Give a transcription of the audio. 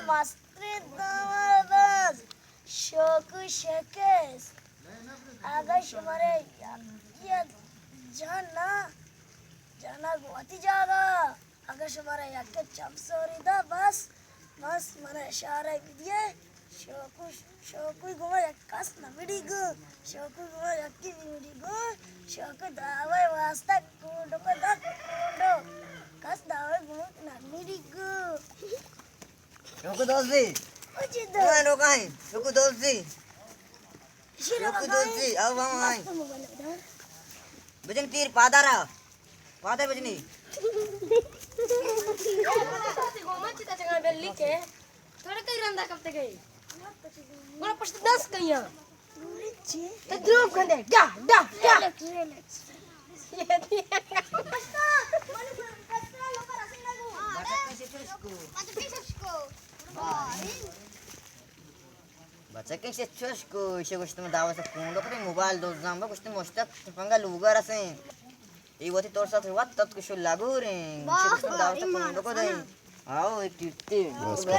مسترین داماد، شوق و شکست. اگہ شمارا یکی جان نہ، جانا گواتی جاگا. اگہ شمارا یکی چم سوری دا، بس، بس، منا اشارہ بدیے. شوق و، شوق و گما یک کس نہ مڑی گو. شوق و گما یکی مڑی گو. شوق و دعوی واسطہ کونڈو کو دا کونڈو. کس دعوی گما نہ مڑی گو. شوق و دوست زی. او جی دو. ہاں، لوگ آئیں. شوق و دوست زی. شوق و دوست زی. او ہم آئیں. بجن تیر پادارا. پادر بجنی. تھوڑا کئی رندا کپتے گئی. گوڑا پشت دس کئیاں. تو دروپ کندے. ڈا، ڈا، ڈا. بچکیں چہ چوش کو، ایشی گوشت من دعوت کونڈو کریں، موبائل دوزاں با گوشت مشتک پنگا لوگا رسیں. ای وتی طور ساتھ وقت تت کشو لگوریں. ایشی گوشت من دعوت کونڈو کو دیں. آؤ، ایک ٹیٹی.